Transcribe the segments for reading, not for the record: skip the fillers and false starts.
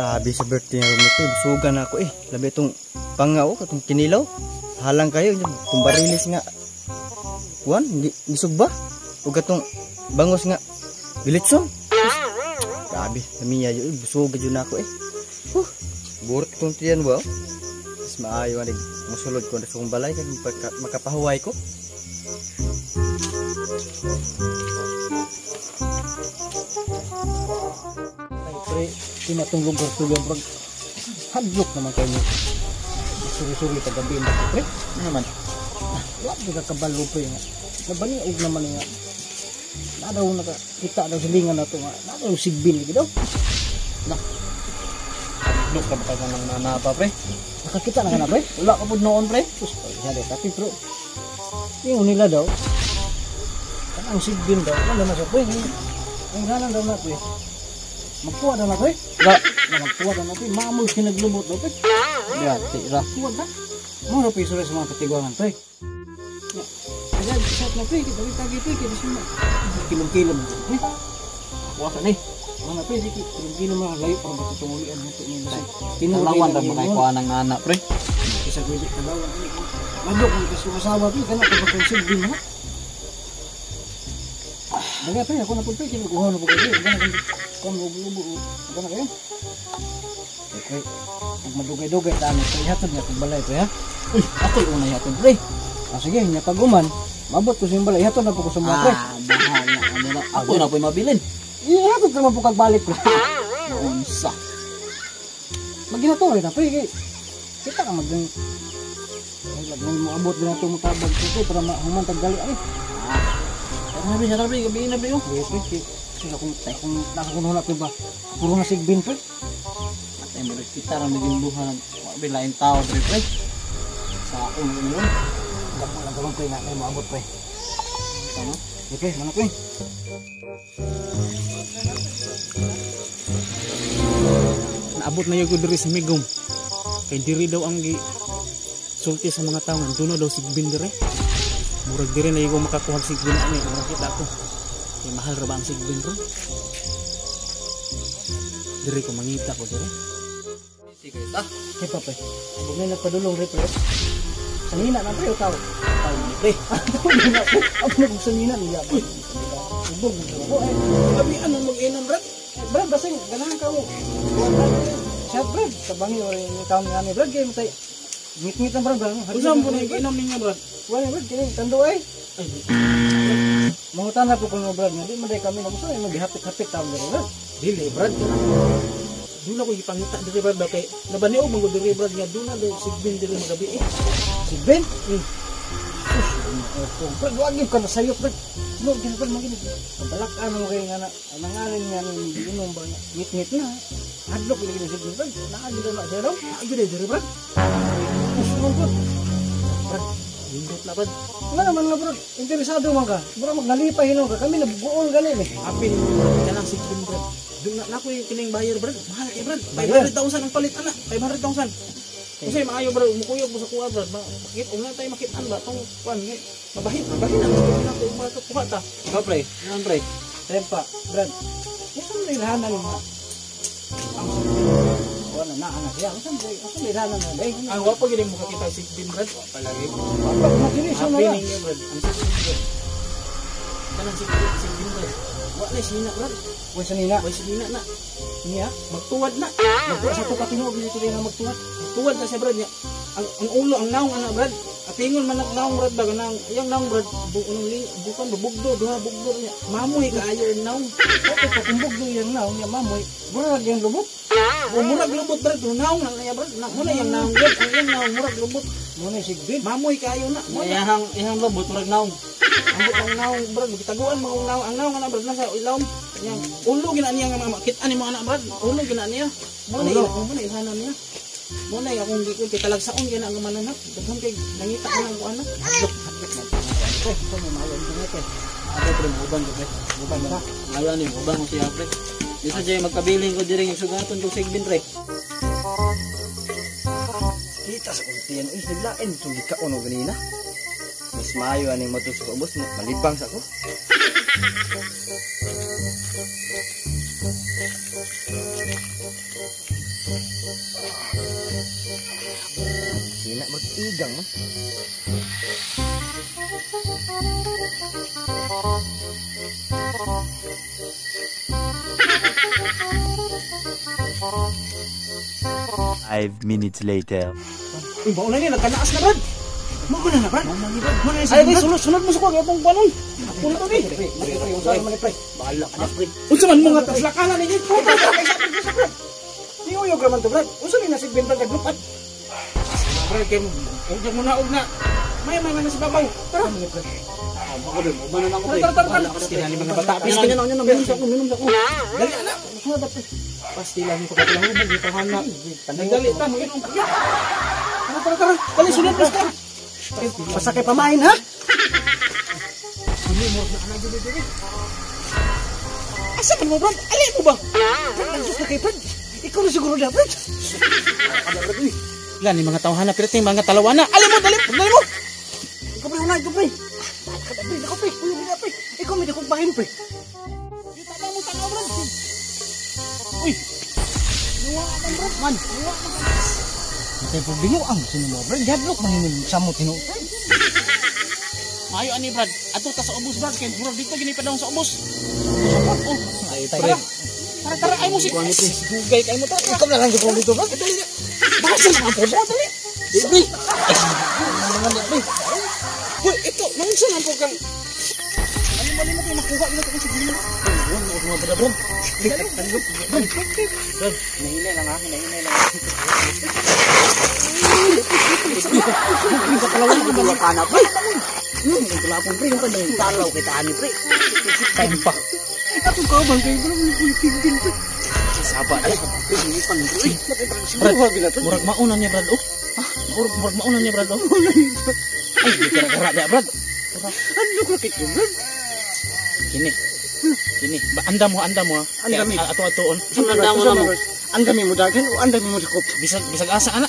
Grabe sa birthday nga nito, busugan na ako eh. Labi itong pangaw, itong kinilaw. Halang kayo, itong barilis nga. Kuan, gisugba. Ug atong bangos nga bilitson. Grabe, namiya yun, busugan yun ako eh. Huh, burot kong tiyan ba? Mas maayo anig musulod ko na sa kong balay, kaya makapahuway ko. Ay, pre, tinatong lugar to yung brag. Hadlok naman kayo niyo. Suri-suri paggabi na pre. Ano naman? Wa di ka kabalo pre nga. Nabaniog naman nga. Na daw nakakita daw silingan na to nga. Na daw sigbin lagi daw. Hadlok ka ba ka ng nanapa, pre? Nakakita na ka na pre. Wala ka po noon, pre. Sus, ay, tapi bro. Ingon nila daw. Ang sigbin daw. Ano na siya pre? Ang ganan daw na pre. Magkuha daw na pre. Wala. Na magkuha daw na pre. Maamoy sinaglubot daw pre. Ya, tira. Kuha na. Mura piso rin sa mga katigwangan pre. Ya. Kaya shot na pre. Kita kita pre. Kita suma. Kilom-kilom pre. Kuha sa ni. Mga pre, sige. Kilom-kilom na layo para matutungulian nito nila. Talawan ra mo kay kuha ng nana, pre. Isa ko yung talawan. Madok mo kasi asawa pre. Kana ko sa sigbin ha. Bagay pre, ako na po pre. Kinukuha na po kayo. Gana ko ubo-ubo. Gana kayo. Eh pre, kung madugay-dugay tayo, pre, ihatod niya kung balay pre ha. Uy, ako'y una yaton, pre. Ah, sige, niya paguman. Mabot ko sa iyong balay. Ihatod na po ko sa mga pre. Ah, bahala. Ano na? Ako na po'y mabilin. Ihatod naman po kagbalik pre. Unsa. Maginatore na pre. Kay, kita ka mag... Ay, lagnan mo abot din na itong mutabag ko pre para mahuman tagdali. Ay, Tara na, pre. Tara, pre. Gabi na, pre. Oh. sige pre. Sige, kung nakakuno na pre ba? Puro na sigbin pre. Atay mo kita ra maging buha. Wa be lain tao, pre, pre. Sa ako na yun. Gamo lang karon pre na may moabot pre. Ano? Sige pre, mana pre. Naabot na yung ko diri sa Migom. Kay diri daw ang gi sulti sa mga tao nga doon daw sigbin dire. Murag diri na yung makakuha og sigbin ani, makita ko. Kay mahal ra ba ang sigbin ron? Diri ko mangita ko diri. Sige ta. Sige pa pre. Huwag na nagpadulong re pre. Sangina na pre o tao. Tao ni pre. Sangina pre. Ako na kung sangina niya. Uy. Ubog mo ko eh. Gabi ano mag-inom brad? Eh, Brad, basing ganahan ka mo. Siya brad, tabangi o yung taon nga ni Brad kay matay. Ngit-ngit ang brad. Unsa mo na inom ninyo brad? Wala brad, kini tando ay. Mangutan na po kung brad nga di man day kami na gusto ay maghapit-hapit taon diri brad. Dili brad. Doon ako ipangita diri brad ba kay nabaniog man ko diri brad nga doon na daw sigbin diri magabi eh. Si Ben. Sus, oh, brad, wag gyud ka na sayo brad. No, gina brad magini. Balak ano kay nga na nangalin nga ni inom ba nga ngit-ngit na. Hadlok lagi na si Ben brad. Naa gyud na siya daw. Ah, gyud diri brad. Sus, man brad. Brad, lindot na brad. Nga naman nga brad, interesado man ka. Bro, magnalipay hinon ka. Kami nabuol gani ni. Apil kanang sigbin brad. Doon na nako yung kining buyer brad. Mahal kay brad. 500,000 ang palit ana. 500,000. Kasi maayo brad, mukuyog mo sa kuha brad. Bakit una tayo makitaan ba tong kuan nga. Mabahin, mabahin ang gusto na ko makakuha ta. Go, pre. Ano, pre? Tempa, brad. Unsa man ilhanan nga? Ang wala na ana siya. Unsa man unsa man ilhanan nga day? Ang wa pa gid mo kakita sigbin brad. Palagi. Pag matiriso na Apil lang. ninyo brad. Ang sigbin brad. Kanang sigbin, sigbin brad. Wa na sinina brad. Wa sanina. Wa sinina na. Niya. Magtuwad na. Magtuwa sa tuka tinuog dito rin ang magtuwa. Magtuwad na siya brad niya. Ang ulo ang naong ana brad. Apingon man ang naong brad ba kanang iyang naong brad bu unong li bukan bugdo duha bugdo niya. Mamoy kaayo ang naong. Okay, pakumbog yung iyang naong niya mamoy. Murag yung lubot. O murag lubot brad, pero naong na niya brad. Na muna iyang naong brad, ang iyang naong murag lubot. Muna yung sigbin. Mamoy kaayo na. Muna Ihang ihang lobot murag naong. ambot ang naong brad, gitaguan mga ang naong, ang naong ana brad nasa ilawom. Yang ulo gina niya nga makit ani mga anak brad, ulo gina niya. Muna Ulo. ila muna ilhanan niya. Muna akong gikon kay talagsaon gina ang mananap. Daghan kay nangita ka ng kuan na. Hadlok, hadlok na. Okay, ito may maayo ang internet eh. Ako pre, uban ko pre. Uban ba? Ngayon ni uban ko siya pre. Bisa jay magkabiling ko diri ng sugaton kog sigbin pre. Kita sa kuntian, uy, naglain itong gikaon o ganina. Mas maayo aning matulog sa ubos, malibang sa ko. Igang man. Five minutes later. Uy, baon na ni nagkanaas na brad. Mo na na brad. Ay, ay, sunod sunod mo sa kuha atong kuanon. Ako na to ni. Pre, bahala ka na pre. Unsa man mga taslakana ni pre? Ni uyog ra man to brad. Unsa ni nasigbin brad naglupat? Brad kay ug mo na og na. May may na sa babaw. Tara. Ako din, uban na ako pre. Tara tara tara. Pasti na ni mga bata. Pasti na na minum sa ako, minum sa ako. Dali ana. Pasti lang ko katulong mo dito hana. Dali ta maginom. Tara tara tara. Dali sunod mo sa. Basta kay pamain ha. Asa man mo brad? Ali mo ba? Brad, na kay brad. Ikaw na siguro na brad. Ilan ni mga tawhana pero ting mga talawana. Ali mo dali, dali mo. Ikaw pre, una ikaw pre. Bahala ka na pre, ako pre. Uyog na pre. Ikaw may dakong bahin pre. Tama mo tanaw brad. Uy. Nuwa man brad man. Nuwa man. Kay pabingo ang sino mo brad. Jadlok man hinog samot hinog. Maayo ani brad. Ato ta sa ubos brad kay murag dito gini pa daw sa ubos. Oh, Ay pre. Tara tara ay mo si. Dugay kay mo tara. Ikaw na lang siguro dito brad. Dali. Basa na ang pobo dali. Di pre. Hoy, ito naunsa man po kang Ano man mo kay makuha ila ko sa gilid. Brad. Brad, hinahinay lang ha, hinahinay lang. Sa kalawan ko ba kana pre. Wala akong pre, yung kanyang talaw kita ani pre. Time pa. Ako ka man kay bro, may tigil pre. Saba na. Brad, Murag mauna niya brad oh. Ha? Murag mauna niya brad oh. Ay, di kara-kara ba brad. Ano ka kay brad? Kini. Kini, ba anda mo ha. Andami. Ato atoon. Andam mo na mo. Andami mo daghan o andami mo dakop. Bisag bisag asa ana.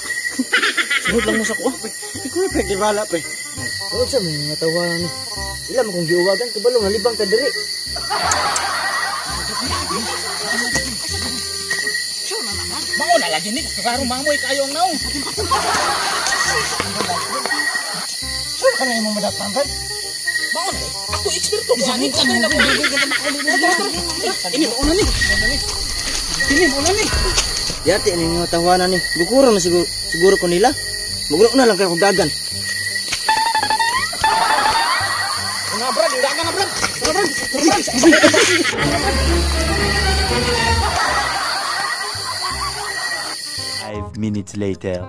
Sunod lang mo sa kuha. Ikaw na pre, gibala pre. Oo sa mga tawanan ni. Ila man kung giuwagan kabalo nga libang ka diri. Mao na lagi ni klaro mamoy kayo ang naong. Sure ka na imong madapang brad. Mao na. Ako eksperto ko ani ko na ko. Ini mao na ni. Ini mao na ni. Yati ni mga tawanan ni. Gukuro na siguro siguro ko nila. Mugro na lang kay kog dagan. Una brad, dagan na brad. Una brad. 5 minutes later.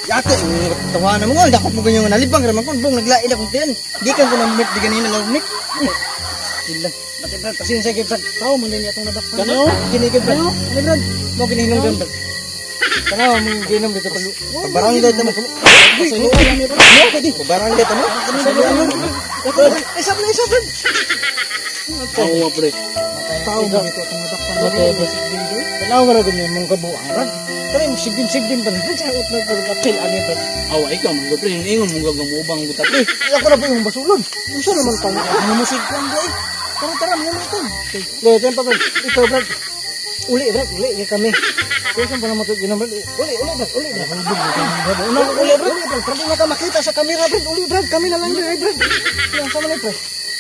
Yati ni mga tawanan mo dakop mo ganyan nga nalibang ra man kon bong naglain akong tiyan. Gikan ko na mit di ganina lang mit. Sila. Bakit brad, pasensya kay brad. Tao man din atong nadakpan. Gano? Kini kay brad. Kini brad. Mo kinihinom brad. Tanaw mo ginom dito pag Barangay ta mo. Barangay ta mo. Isa brad, isa brad. Tao pre. Tao mo dito atong nadakpan. Tanaw ra ganyan mong kabuang brad. Kani mo sigin-sigin pa brad sa ut na pagkapil ani brad. Awa ikaw man pre, ingon mo gagam ubang buta pre. Ako na pa yung basulon. Unsa naman tang Ano mo sig kuan doy? Tara tara mo ito. Le, pa brad. Ikaw brad. Uli brad, uli kay kami. Kaya saan pa naman ito ginom brad? Uli, uli brad, uli brad. Una, uli brad, uli brad. Pwede na ka makita sa kamera brad, uli brad. Kami na lang brad, brad. Yan sa man pre.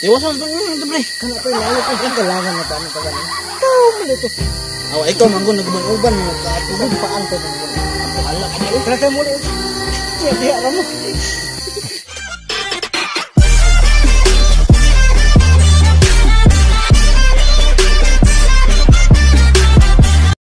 Iwasan to ni pre. Kana pre, lalo ko brad, kailangan na ba ano ka Tao mo dito. Awa ikaw man gun nagubang-uban mo. Tugod paan pa mo. Hala ka Tara tayo muli. Diya, diya, mo.